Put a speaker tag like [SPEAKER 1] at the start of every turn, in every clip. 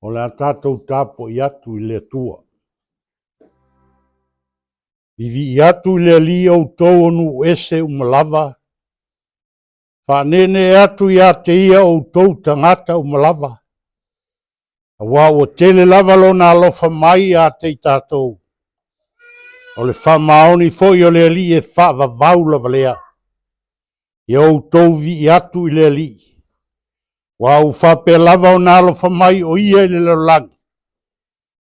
[SPEAKER 1] O le a tatou tapuai atu i le Atua. Vivii atu i le Alii outou o nuu ese uma lava, faaneenee atu ia te ia outou tagata uma lava, aua ua tele lava lona alofa mai ia te i tatou. O le faamaoni foi o le Alii e faavavau lava lea. Ia outou vivii atu i le Alii, aua ua faapea lava ona alofa mai o ia i le lalolagi,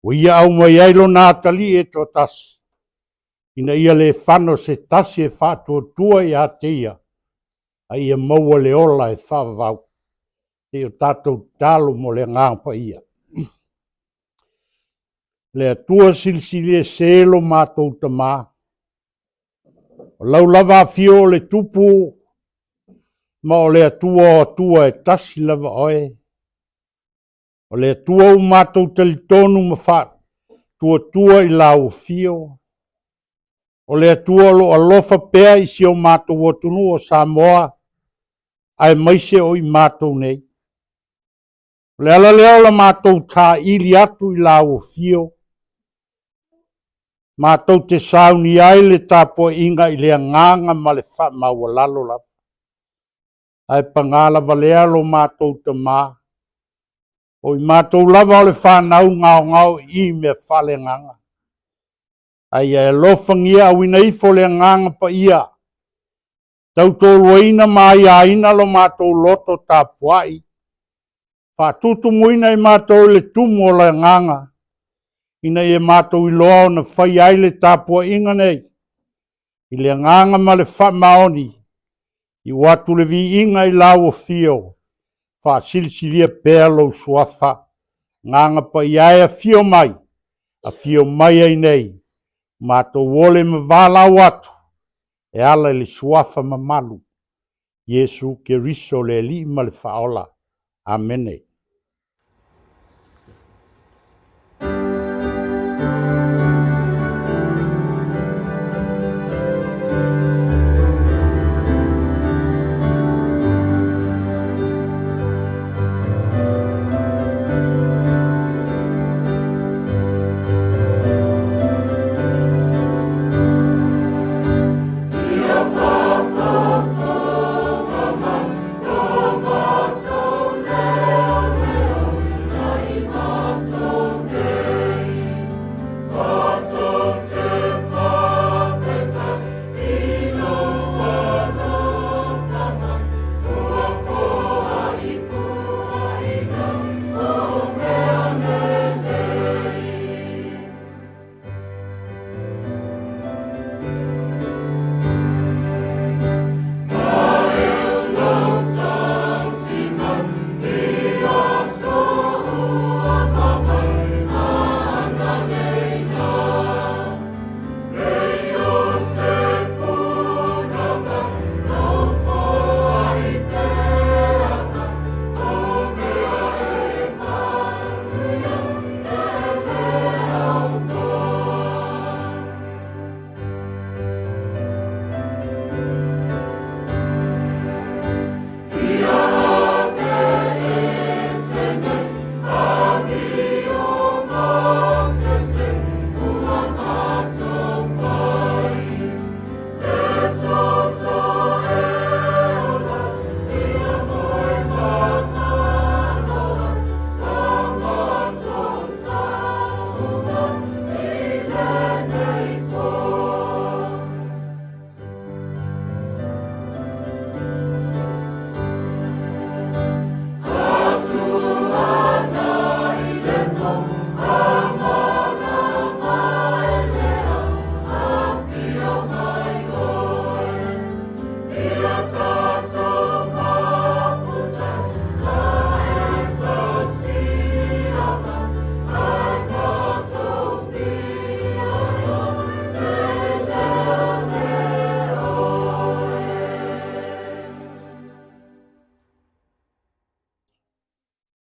[SPEAKER 1] ua ia aumai ai lona atalii e toatasi, ina ia le fano se tasi e faatuatua ia te ia, a ia maua le ola e faavavau. Se i o tatou tatalo mo le Agaga Paia. Le Atua Silisili Ese lo matou Tama, O lau lava afio o le Tupu ma o le Atua o Atua e tasi lava oe. O le Atua ua matou talitonu ma faatuatua i lau afio. O le Atua o lo o alofa pea i si o matou atunuu o Samoa, aemaise o i matou nei. O le ala lea o la matou taili atu i lau afio, matou te sauni ai le tapuaiga i le agaga ma le faamaualalo lava. Ae paga lava lea lo matou Tama, o i matou lava o le fanau gaogao i i mea faaleagaga. A ia e alofagia auina ifo le Agaga Paia, tautoaluaina ma aiaina lo matou loto tapuai, faatutumuina i matou i le tumu o le agaga, ina ia matou iloa ona faia ai le tapuaiga nei, i le agaga ma le faamaoni, iu atu le viiga i lau afio, faasilisilia pea lou suafa, Agaga Paia e afio mai, afio mai ai nei, matou ole ma valaau atu, e ala i le suafa mamalu, Iesu Keriso le Alii ma le Faaola. Amene.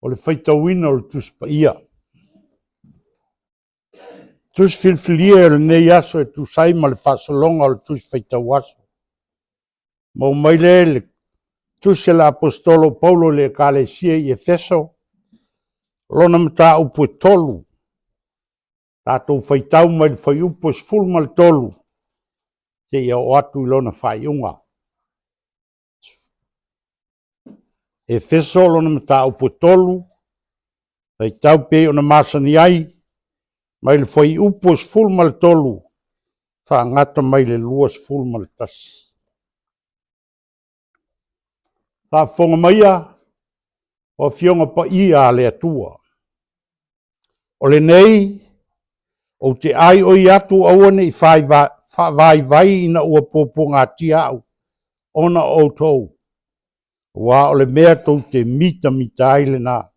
[SPEAKER 1] O le faitauina o le Tusi Paia. Tusi filifilia o lenei aso e tusa ai ma le faasologa o le Tusi Faitau Aso. Maua mai lea i le Tusi a le Aposetolo o Paulo i le Ekalesia i Efeso, Lona mataupu e 3, tatou faitau mai le fuaiupu e 13 seia oo atu i lona faaiuga. Efeso lona mataupu e 3, faitau pei ona masani ai, mai le fuaiupu e 13 faagata mai le 21. Faafofoga maia o Afioga Paia a le Atua, o lenei ou te aioi atu aua ne i faavaivai ina ua puapuagatia au ona o outou, aua o le mea tou te mitamita ai lena.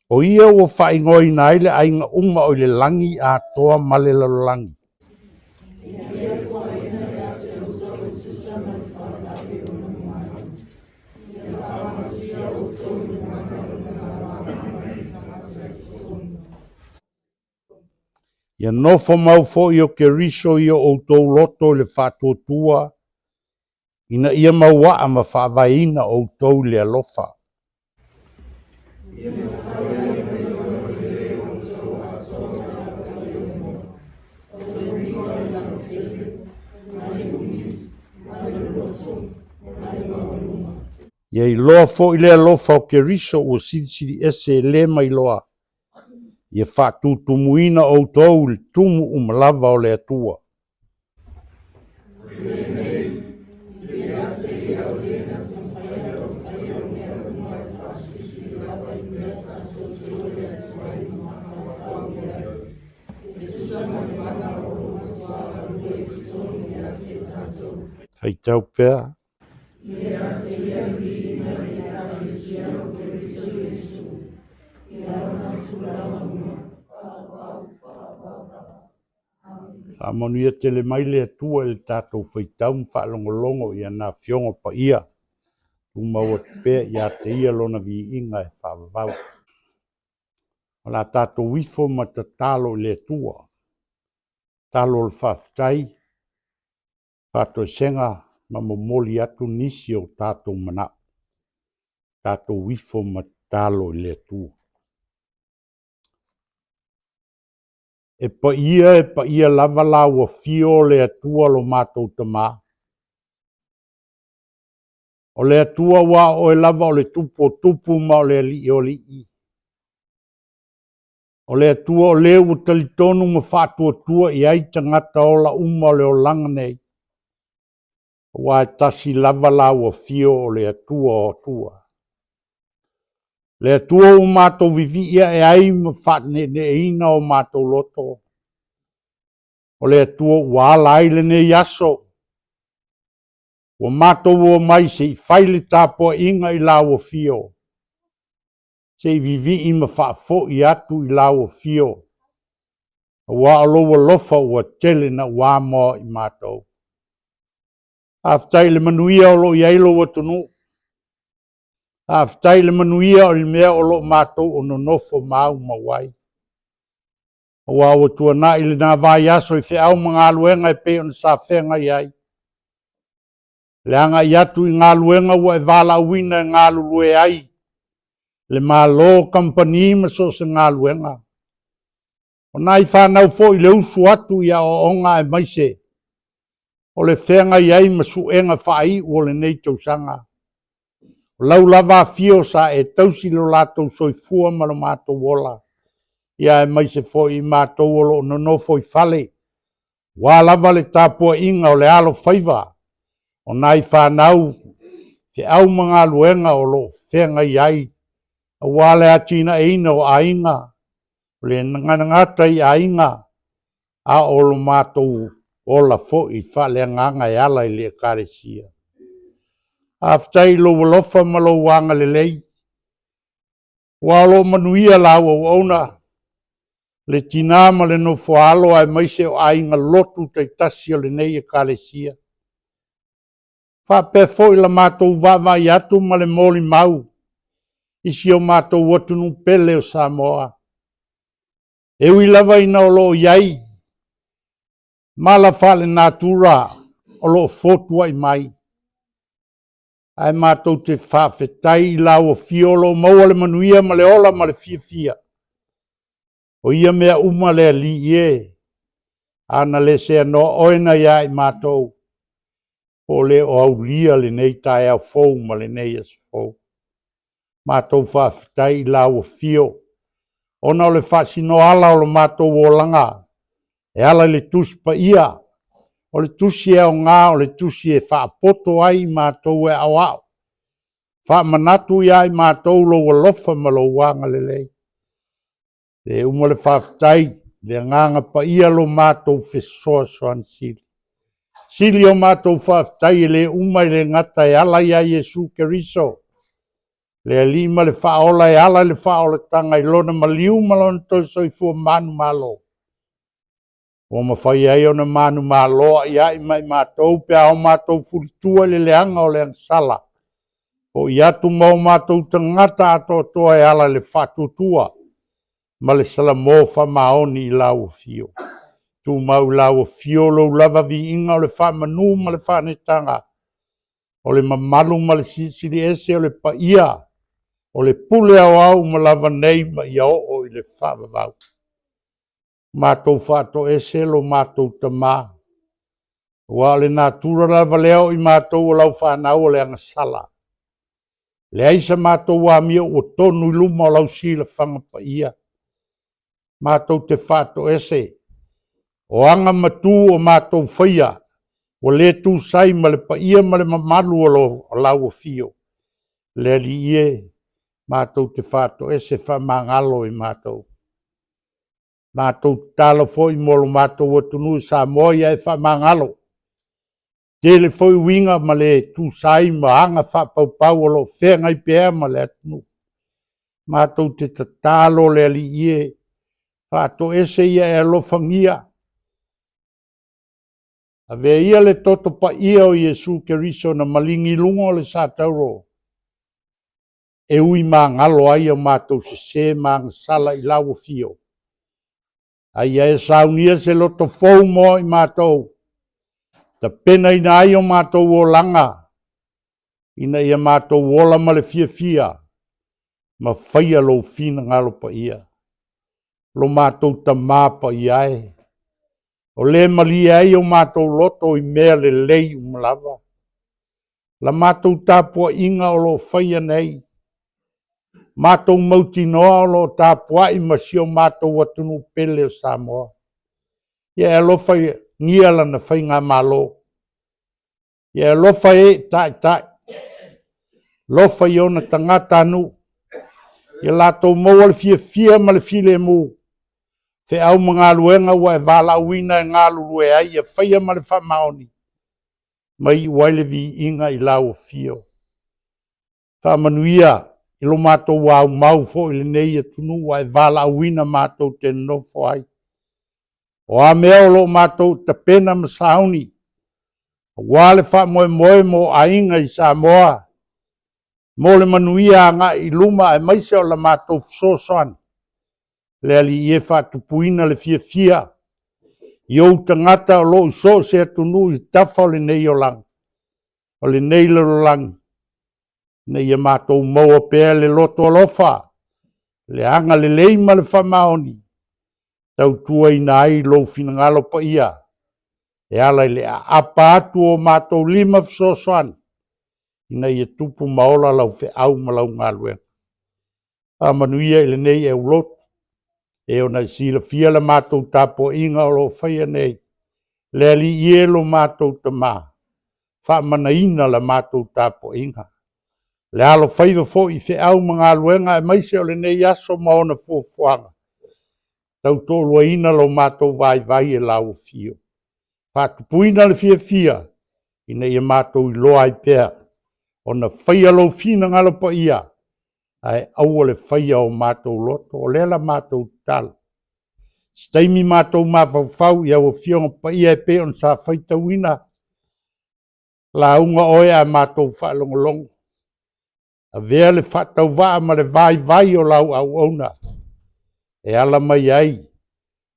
[SPEAKER 1] O ia ua faaigoaina ai le aiga uma o i le lagi atoa ma le lalolagi. Ia nofo mau foi o Keriso i o outou loto i le faatuatua, ina ia mauaa ma faavaeina outou i le alofa. Ia iloa foi le alofa o Keriso ua silisili ese e le mailoa, ia faatutumuina outou i le tumu uma lava o le Atua. Faitau pea. Faamanuia tele mai le Atua i le tatou faitau ma faalogologo i ana Afioga Paia. Tumau atu pea ia te Ia Lona viiga e faavavau. O le a tatou ifo ma tatalo i le Atua. Tatalo o le faafetai, faatoesega ma momoli atu nisi o tatou manao. Tatou ifo ma tatalo i le Atua. E paia, e paia lava lau afio le Atua lo matou Tamā. O le Atua ua oe lava o le Tupu o tupu ma o le Alii o alii. O le Atua o le ua talitonu ma faatuatua i ai tagata ola uma o le olaga nei. Aua e tasi lava lau afio o le Atua o Atua. Le Atua ua matou vivii ae ai ma faaneeneeina o matou loto. O le Atua ua ala ai lenei aso. Ua matou omai se i fai le tapuaiga i lau afio. Se i vivii ma faafoi atu i lau afio. Aua o lou alofa ua tele na ua moa i matou. Faafetai i le manuia o lo o i ai lou atunuu. Faafetai i le manuia o le mea o lo o matou o nonofo maumau ai. Aua ua tuanai lena vaiaso i feau ma galuega e pei ona sa feagai ai. Le agai atu i galuega ua e valaauina e galulue ai le Malo, kamupani ma so o se galuega. O nai fanau foi le usu atu i aoaoga aemaise o le feagai ai ma suega faaiu o lenei tausaga. O lau lava afio sa e tausi lo latou soifua ma lo matou ola, ia aemaise foi i matou o lo o nonofo i fale, ua lava le tapuaiga o le alofaiva o nai fanau feau ma galuega o lo o feagai ai, aua le atinaeina o aiga, o le gata i aiga, a o lo matou ola foi faaleagaga e ala i le Ekalesia. Faafetai i lou alofa ma lou agalelei, ua o lo o manuia lau auauna, le tinā ma le nofoaalo aemaise o aiga lotu taitasi o lenei Ekalesia. Faapea foi la matou vaavaai atu ma le molimau i si o matou atunuu pele o Samoa. E ui lava ina o lo o i ai mala faalenatura o lo o fotuai mai. Ae matou te faafetai i lau afio o lo o maua le manuia ma le ola ma le fiafia. O ia mea uma le Alii e, a na le seanoa oe na ia i matou, po o le o aulia lenei taeao fou ma lenei aso fou. Matou faafetai i lau afio, ona o le faasinoala o lo matou olaga e ala i le Tusi Paia, o le tusi e aoga, o le tusi e faapoto ai i matou e aoao, faamanatu ia i matou lou alofa ma lou agalelei. Le uma le faafetai i le Agaga Paia lo matou fesoasoani sili. Sili o matou faafetai e le uma e le gata e ala ia Iesu Keriso, le Alii ma le Faaola e ala i le faaolataga i Lona maliu ma Lona toe soifua manumalo, ua mafai ai ona manumalo ai ma i matou pe a o matou fulitua i le leaga o le agasala, foi atu ma o matou tagata atoatoa e ala i le faatuatua ma le salamo faamaoni i lau afio. Tumau i lau afio lou lava viiga o le faamanu ma le faaneetaga, o le mamalu ma le silisili ese o le paia, o le pule aoao uma lava nei ma ia oo i le faavavau. Matou faatoese lo matou Tama, aua o le natura lava lea o i matou o lau fanau o le agasala. Leai sa matou amio ua tonu i luma o lau silafaga paia. Matou te faatoese, o aga ma tu o matou faia ua le tusa ai ma le paia ma le mamalu o lau afio. Le Alii e, matou te faatoese faamagalo i matou. Matou tatalo foi mo lo matou atunuu i Samoa, ia e faamagalo. Tele foi uiga ma le tusa ai ma aga faapaupau o lo o feagai pea ma le atunuu. Matou te tatalo le Alii e, faatoese ia e alofagia. Avea ia le toto paia o Iesu Keriso na maligi i luga o le satauro e ui magalo ai o matou sese ma agasala i lau afio. A ia e saunia se loto fou mo i matou, tapenaina ai o matou olaga, ina ia matou ola ma le fiafia, ma faia lou finagalo paia. Lo matou Tama paia e, o le malie ai o matou loto i mea lelei uma lava. La matou tapuaiga o lo o faia nei, matou mautinoa o lo o tapuai ma si o matou atunuu pele o Samoa. Ia e alofagia lana faigamalo. Ia e alofa e taitai, alofa i ona tagatanuu, ia latou maua le fiafia ma le filemu, feau ma galuega ua e valaauina e galulue ai, ia faia ma le faamaoni, ma iu ai le viiga i lau afio. Faamanuia i lo matou aumau foi i lenei atunuu ua e valaauina matou te nonofo ai. O a mea o lo o matou tapena ma sauni aua le faamoemoe mo aiga i Samoa, mo le manuia agai i luma aemaise o la matou fesoasoani, le Alii e faatupuina le fiafia i ou tagata o lo o i so o se atunuu i tafa o lenei olaga, o lenei lalolagi, ina ia matou maua pea le loto alofa, le agalelei ma le faamaoni, tautuaina ai lou finagalo paia e ala i le aapa atu o matou lima fesoasoani, ina ia tupu ma ola lau feau ma lau galuega. Faamanuia i lenei aulotu, e ona e silafia la matou tapuaiga o lo o faia nei. Le Alii e lo matou Tama, faamanaina la matou tapuaiga. Le alofaiva foi i feau ma galuega aemaise o lenei aso ma ona fuafuaga, tautoaluaina lo matou vaivai e lau afio. Faatupuina le fiafia ina ia matou iloa ai pea ona faia lou finagalo paia, ae aua le faia o matou loto. O lea la matou tatalo. Se taimi matou mafaufau i au Afioga Paia e pei ona sa faitauina, lauga oe ae matou faalogologo. Avea le faatauvaa ma le vaivai o lau auauna e ala mai ai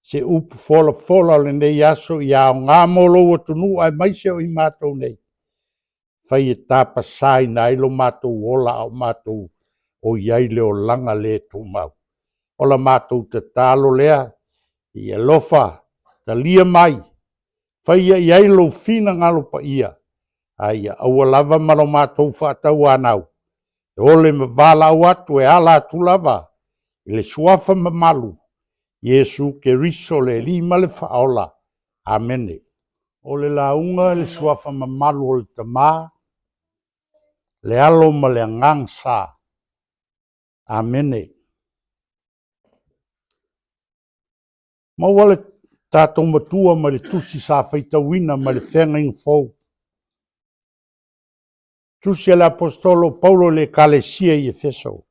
[SPEAKER 1] se upu folafola o lenei aso ia aoga mo lou atunuu aemaise o i matou nei. Fai e tapasaina ai lo matou ola a o matou o i ai le olaga le tumau. O la matou tatalo lea, i alofa, talia mai, faia i ai lou finagalo paia, a ia aua lava ma lo matou faatauanau, e ole ma valaau atu e ala atu lava i le suafa mamalu, Iesu Keriso le Alii ma le Faaola. Amene. O le lauga i le suafa mamalu o le Tama, le Alo ma le Agaga Sa. Amene. Maua le tatou Matua mai le tusi sa faitauina mai le Feagaiga Fou. Tusi a le Aposetolo o Paulo i le Ekalesia i Efeso.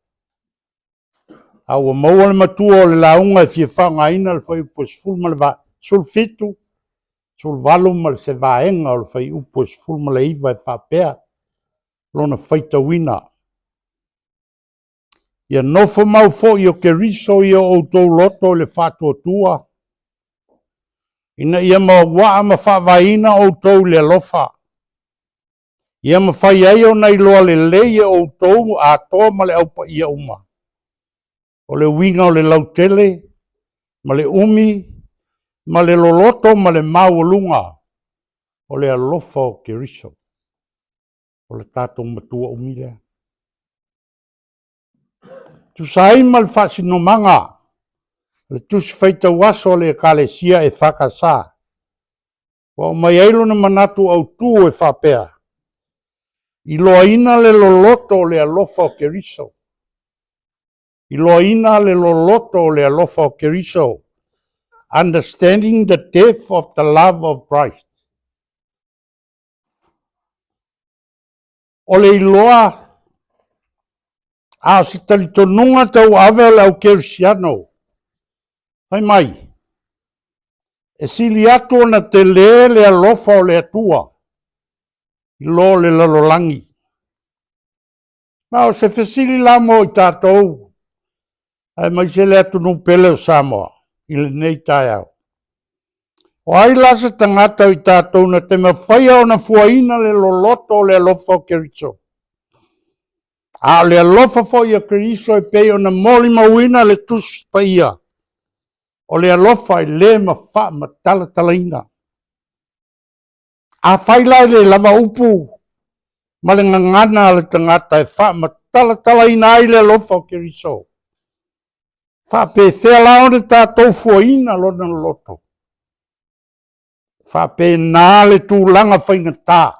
[SPEAKER 1] A ua maua le matua o le lauga e fia faaaogaina le fuaiupu e 17, 18 ma se vaega o le fuaiupu e 19 e faapea lona faitauina. Ia nofo mau foi o Keriso i o outou loto i le faatuatua, ina ia mauaa ma faavaeina outou i le alofa, ia mafai ai ona iloa lelei e outou atoa ma le au paia uma, o le uiga o le lautele ma le umi ma le loloto ma le maualuga o le alofa o Keriso, o le tatou Matua umi lea. Tusa ai ma le faasinomaga o le Tusi Faitau Aso a le Ekalesia EFKS, ua aumai ai lona manatu autu e faapea, Iloaina le loloto o le alofa o Keriso. Iloaina le loloto o le alofa o Keriso. Understanding the depth of the love of Christ. O le iloa a o se talitonuga tauave o le au kerisiano, fai mai, e sili atu ona tele le alofa o le Atua i lo le lalolagi. Ma o se fesili la mo i tatou, aemaise le atunuu pele o Samoa i lenei taeao. O ai la se tagata o i tatou na te mafaia ona fuaina le loloto o le alofa o Keriso? A o le alofa foi o Keriso e pei ona molimauina le Tusi Paia, o le alofa e le faamatalatalaina. Afai la e le lava upu ma le gagana a le tagata e faamatalatalaina ai le alofa o Keriso, faapefea la ona tatou fuaina lona loto? Faapena le tulaga faigata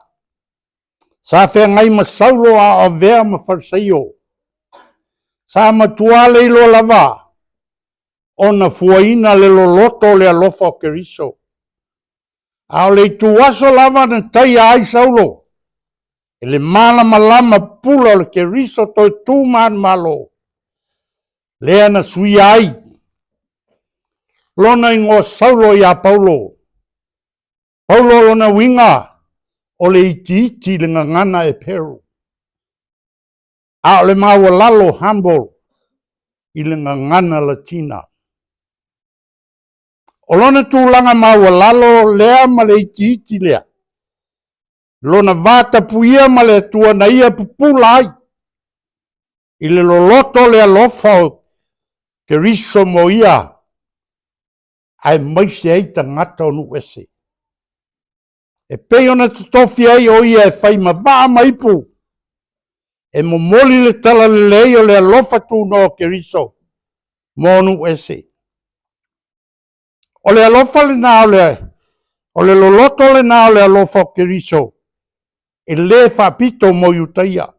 [SPEAKER 1] sa feagai ma Saulo a o avea ma Farisaio. Sa matua le iloa lava ona fuaina le loloto o le alofa o Keriso. A o le ituaso lava na taia ai Saulo e le malamalama pupula o le Keriso toe tu manumalo, lea na suia ai lona igoa Saulo ia Paulo. Paulo lona uiga o le itiiti i le gagana Eperu, a o le maualalo humble i le gagana Latina. O lona tulaga maualalo lea ma le itiiti lea, lona vatapuia ma le Atua na ia pupula ai i le loloto o le alofa o Keriso mo ia, aemaise ai tagata o nuu ese. E pei ona totofi ai o ia e fai ma vaa ma ipu, e momoli le talalelei o le alofa tunoa o Keriso mo nuu ese. O le alofa lena o le, o le loloto lena o le alofa o Keriso e le faapito mo Iutaia,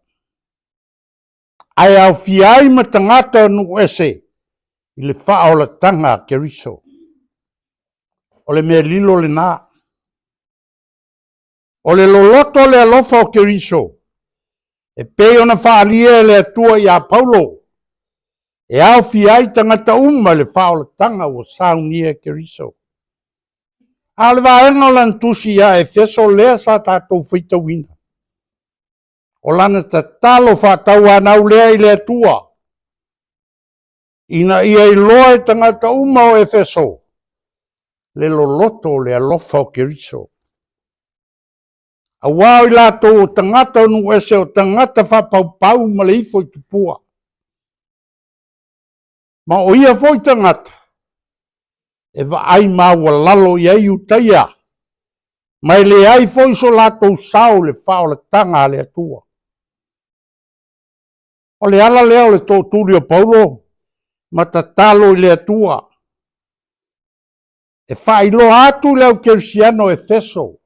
[SPEAKER 1] ae aofia ai ma tagata o nuu ese i le faaolataga a Keriso. O le mea lilo lena. O le loloto o le alofa o Keriso e pei ona faaalia e le Atua ia Paulo, e aofia ai tagata uma i le faaolataga ua saunia e Keriso. A o le vaega o lana tusi ia Efeso lea sa tatou faitauina, o lana tatalo faatauanau lea i le Atua, ina ia iloa e tagata uma o Efeso le loloto o le alofa o Keriso. Auā o i latou o tagata o nuu ese, o tagata faapaupau ma le ifo i tupua. Ma o ia foi tagata e vaai maualalo i ai Iutaia, ma e leai foi so latou sao i le faaolataga a le Atua. O le ala lea o le tootuli o Paulo ma tatalo i le Atua e faailoa atu i le au kerisiano o Efeso,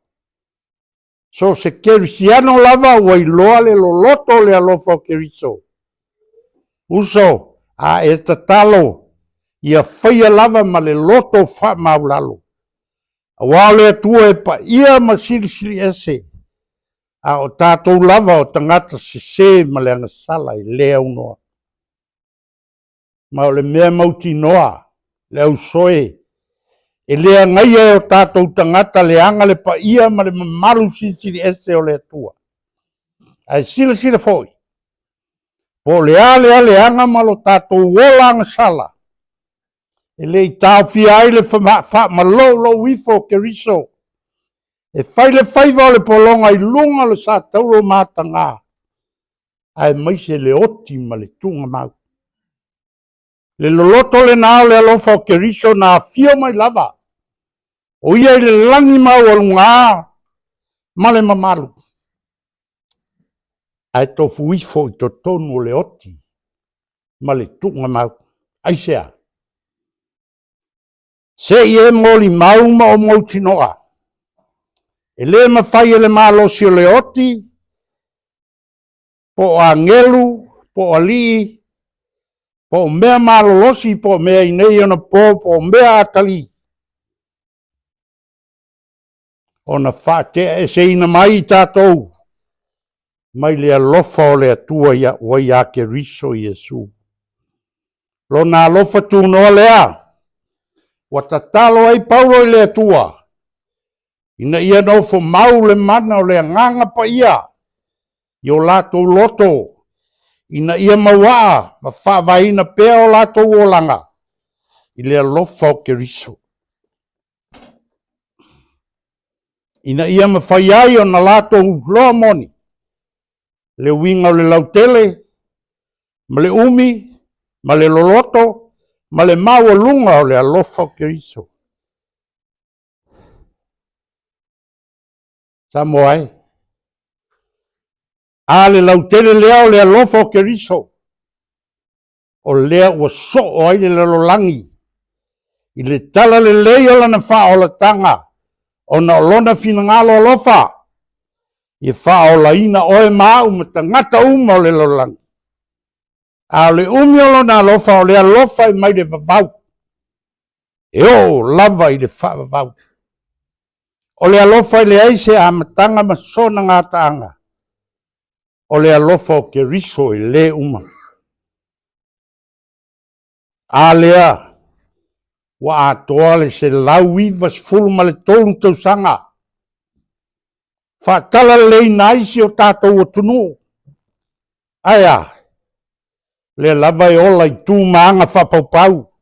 [SPEAKER 1] so o se kerisiano lava ua iloa le loloto o le alofa o Keriso. Uso, a e tatalo, ia faia lava ma le loto faamaualalo, aua o le Atua e paia ma silisili ese, a o tatou lava o tagata sese ma le agasala e le aunoa. Ma o le mea mautinoa, le ausoe, e le agaia e o tatou tagata leaga le paia ma le mamalu silisili ese o le Atua. Ae silasila foi, po o le a lea leaga ma lo tatou ola agasala, e le i taofia ai le faamaloulou ifo o Keriso e fai le faiva o le pologa i luga o le satauro mataga, aemaise le oti ma le tuugamau. Le loloto lena o le alofa o Keriso na afio mai lava, o ia i le lagi maualuga ma le mamalu, ae tofu ifo i totonu o le oti ma le tuugamau. Aisea? Se i e molimau ma o mautinoa, e le mafai e le malosi o le oti, po o agelu, po o alii, po o mea malolosi, po o mea i nei ona po, po o mea atalii, ona faateaeseina mai i tatou mai le alofa o le Atua ua ia Keriso Iesu. Lona alofa tunoa lea ua tatalo ai Paulo i le Atua ina ia nofo mau le mana o le Agaga Paia i o latou loto, ina ia mauaa ma faavaeina pea o latou olaga i le alofa o Keriso, ina ia mafai ai ona latou iloa moni le uiga o le lautele ma le umi ma le loloto ma le maualuga o le alofa o Keriso. Samoa e, a le lautele lea o le alofa o Keriso, o lea ua soo ai le lalolagi i le talalelei o lana faaolataga, ona o lona finagalo alofa, ia faaolaina oe ma au ma tagata uma o le lalolagi. A o le umi o lona alofa, o le alofa e mai le vavau, e oo lava i le faavavau. O le alofa e leai se amataga ma sona gataaga, o le alofa o Keriso e le uma. A lea ua atoa le 193 tausaga faatalaleleiina ai si o tatou atunuu. Ae a? Lea lava e ola i tu ma aga faapaupau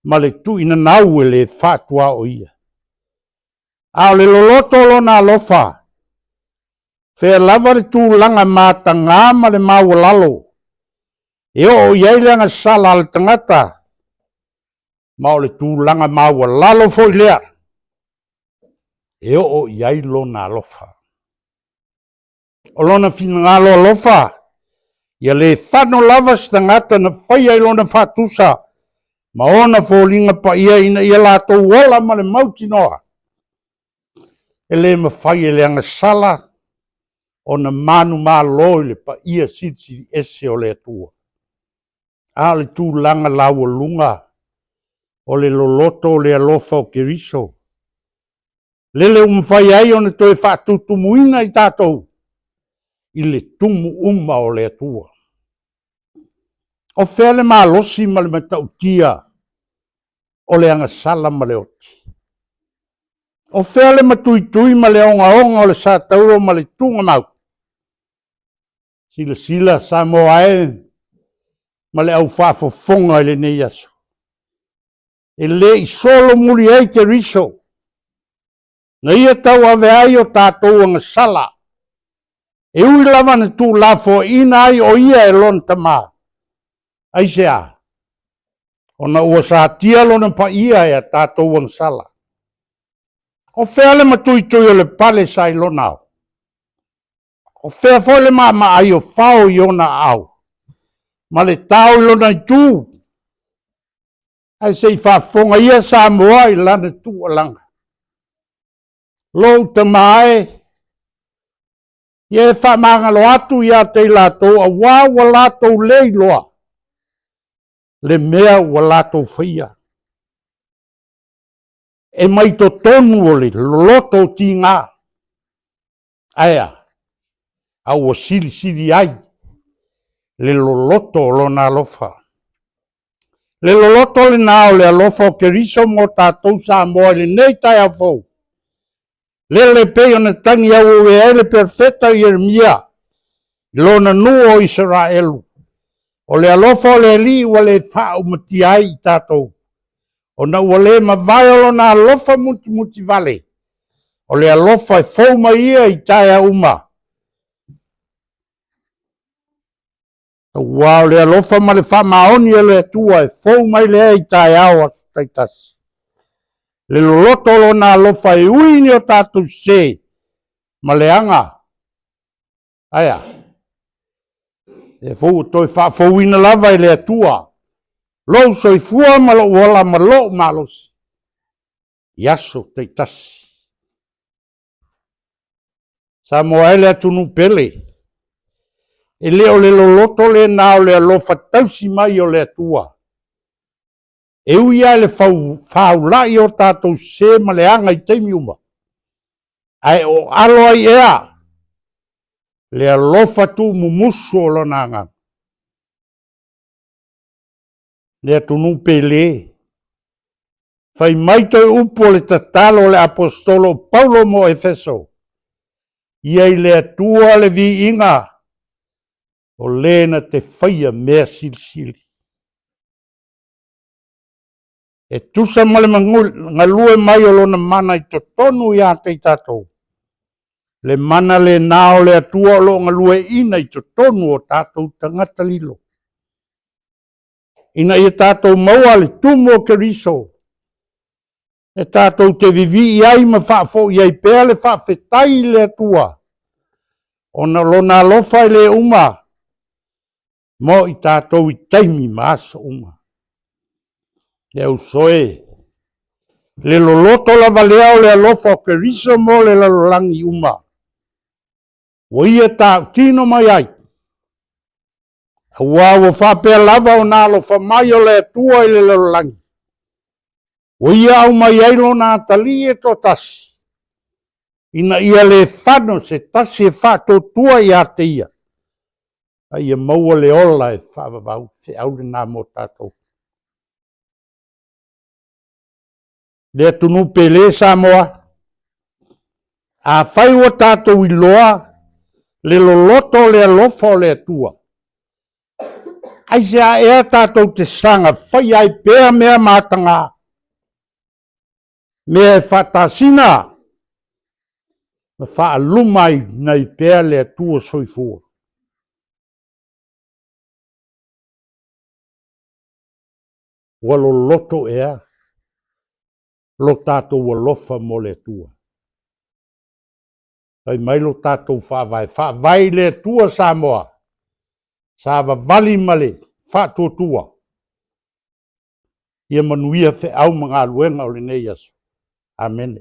[SPEAKER 1] ma le tuuinanau e le faatuaoia. A o le loloto o lona alofa, fea lava le tulaga mataga ma le maualalo e oo i ai le agasala a le tagata, ma o le tulaga maualalo foi lea e oo i ai lona alofa. O lona finagalo alofa, ia le fano lava se tagata na faia i lona faatusa ma ona foliga paia ina ia latou ola ma le mautinoa, e le mafai e le agasala ona manumalo i le paia silisili ese o le Atua. A o le tulaga laualuga o le loloto o le alofa o Keriso, lele ua mafai ai ona toe faatutumuina i tatou i le tumu uma o le Atua. O fea le malosi ma le matautia o le agasala ma le oti? O fea le matuitui ma le ogaoga o le satauro ma le tuugamau? Silasila Samoa e ma le au faafofoga i lenei aso. E le i solomuli ai Keriso. Na ia tauave ai o tatou agasala, e ui lava na tuulafoaiina ai o ia e lona Tama. Aisea? Ona ua satia lona paia e a tatou agasala. O fea le matuitui o le pale sa i lona ao? O fea foi le maamaai o fao i ona aao, ma le tao i lona itu? Ae se i faafofoga ia Samoa i lana tuualaga. Lou tama e, ia e faamagalo atu ia te i latou auā ua latou le iloa le mea ua latou faia. E mai totonu o le loloto o tiga. Ae a? A ua silisili ai le loloto o lona alofa. Le loloto lena o le alofa o Keriso mo tatou Samoa i lenei taeao fou. Lele pei ona tagi auaue ai le perofeta o Ieremia i lona nuu o Isaraelu, o le alofa o le Alii ua le faaumatia ai i tatou, ona ua le mavae o lona alofa mutimutivale, o le alofa e fou mai ia i taeao uma. Aua o le alofa ma le faamaoni o le Atua e fou mai lea i taeao aso taitasi. Le loloto o lona alofa e ui i o tatou sese ma leaga. Ae a? E fou ua toe faafouina lava e le Atua lou soifua ma lou ola ma lou malosi i aso taitasi. Samoa e le atunuu pele, e le o le loloto lena o le alofa tausi mai o le Atua. E ui lava i le faulai o tatou sese ma leaga i taimi uma, ae o alo ai ea le alofa tuumumusu o lona agaga. Le atunuu pele, fai mai toe upu o le tatalo a le aposetolo o Paulo mo Efeso, Ia i le Atua le viiga o le na te faia mea silisili. E tusa ma le galue mai o lona mana i totonu ia te i tatou, le mana lena o le Atua o lo o galueaiina i totonu o tatou tagata lilo, ina ia tatou maua le tumu o Keriso, e tatou te vivii ai ma faafoi ai pea le faafetai i le Atua, ona o lona alofa e le uma mo i tatou i taimi ma aso uma. Le uso e, le loloto lava lea o le alofa o Keriso mo le lalolagi uma, ua ia tautino mai ai, aua ua faapea lava ona alofa mai o le Atua i le lalolagi, ua ia aumai ai lona atalii e toatasi, ina ia le fano se tasi e faatuatua ia te ia, a ia maua le ola e faavavau. Feau lena mo tatou. Le atunuu pele Samoa, afai ua tatou iloa le loloto o le alofa o le Atua, aisea ea tatou te saga faia ai pea mea mataga, mea e faatasina ma faaluma ai nai pea le Atua soifua. Ua loloto ea lo tatou alofa mo le Atua. Fai mai lo tatou faavae, faavae i le Atua Samoa, sa vavali ma le faatuatua. Ia manuia feau ma galuega o lenei aso. Amene.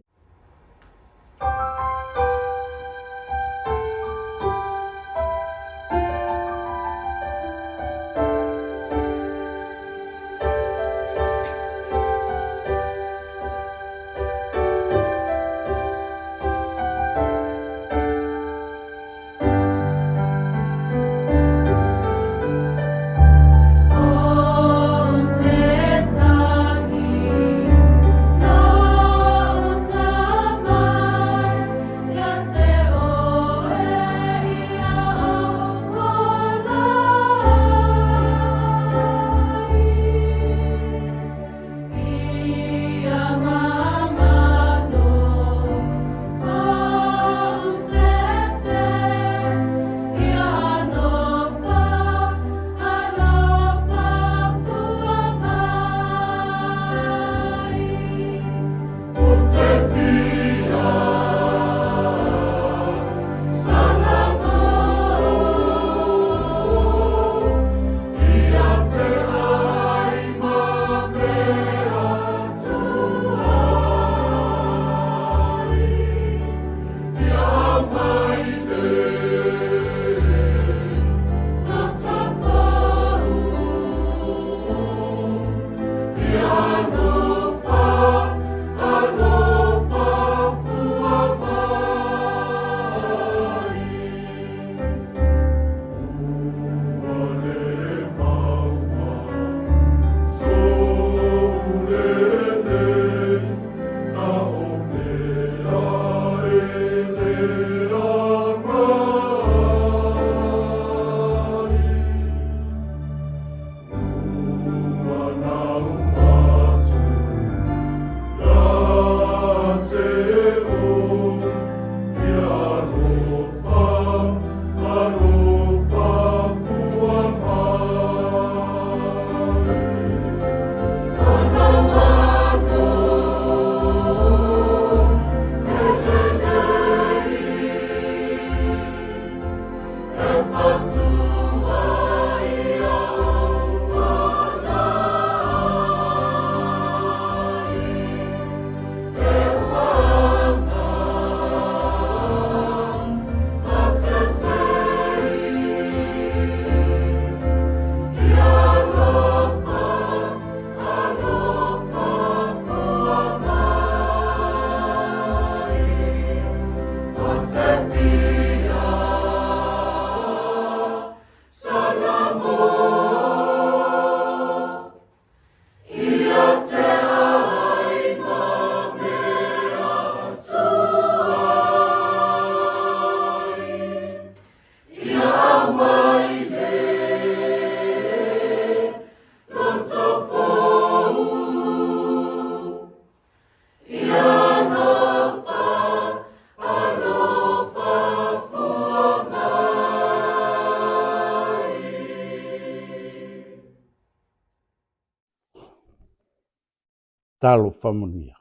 [SPEAKER 1] Talofa manuia.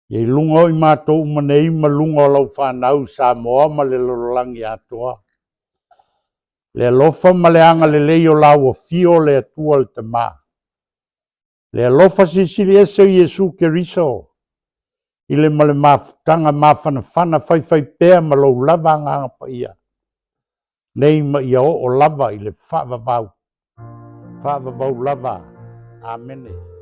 [SPEAKER 1] Ia i luga o i matou uma nei ma luga o lau fanau Samoa ma le lalolagi atoa, le alofa ma le agalelei o lau afio o le Atua le Tama, le alofa silisili ese o Iesu Keriso, i le ma le mafutaga mafanafana faifaipea ma lou lava Agaga Paia, nei ma ia oo lava i le faavavau, faavavau lava. Amene.